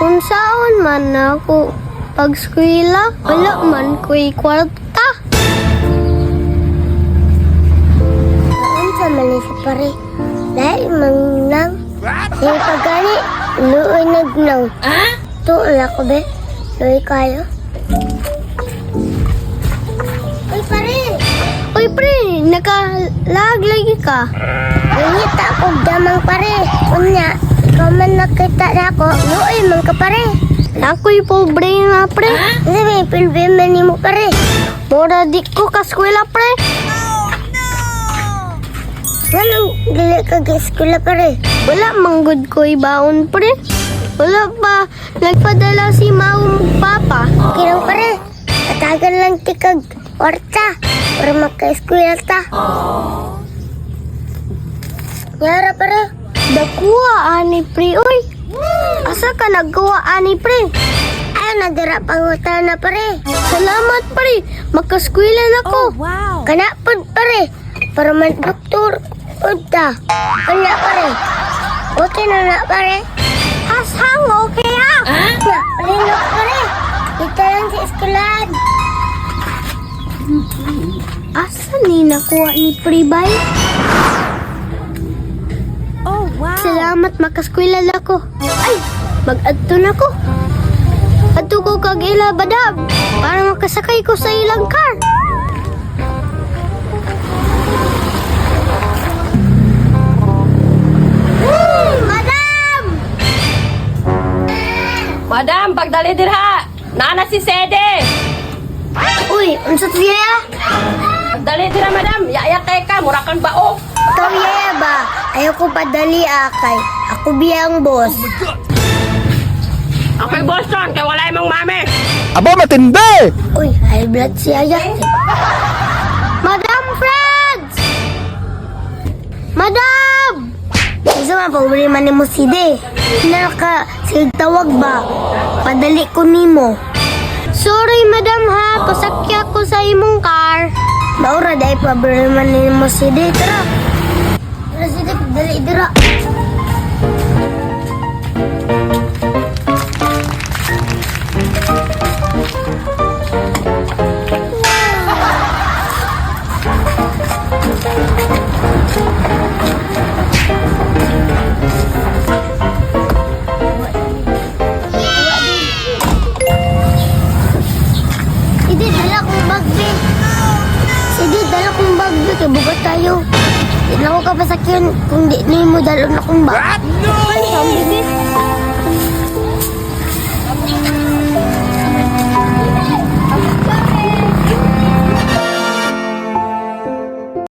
Unsaon man ako pagskwela, wala man ko'y kwarta. Unsa man ni siya pare? Dahil man nang. Yung pagani, luoy nagnang. Tuol ako be. Luoy kayo. Uy pare! Uy pre, nakalag lagi ka. Nangita ako damang pare. Unya, ikaw man nakita na ako, luoy man ka pare. Ako'y pobre nga pre. Kasi may problema nimo pare. Mura di ko kaskwela pre. Nganong dili ka ga-eskwela pare? Wala manggod ko'y baon pre. Wala pa nagpadala si maong papa. Okay lang pare. Atagan lang ti kag kwarta para maka-eskwela ta. Yara pare. Dakuha ani pre oy. Asa ka nagkuha ani pre? Ay, nadira pangutan na pare. Salamat pre, makaskwela na ko. Wow. Kana pud pare. Para man doktor pud ta. Kana pare. Okay na na pare. Ashang okay ha? Na, pare pare. Dito lang sa eskwelahan. Asa ni nakuha ni pre bay? Oh, wow. Salamat makaskwela na ko. Ay, mag-adto na ko. Adto ko kag ila badab para makasakay ko sa ilang car. Madam! Madam, pagdali dirha. Nana si Sede. Uy, unsa to yaya? Pagdali dirha, madam. Yaya kay ka, mura kang bao. Ikaw yaya ba? Ayoko padali akay. Ako biya ang boss. Ako'y Boston, kay wala imong mami. Aba, matindi! Uy, high blood si yaya. Madam Friends! Madam! Unsa man problema nimo si De? Naka sige tawag ba? Padali ko nimo. Sorry, madam ha. Pasakya ko sa imong car. Maura dai problema nimo si De. Tara. Tara si De, dali dira. Sige, dala kong bag, be. Sige, dala kong bag, be. Kay bugat tayo. Di na ako kapasakyan kung di nimo dalon akong bag. Ay, sabi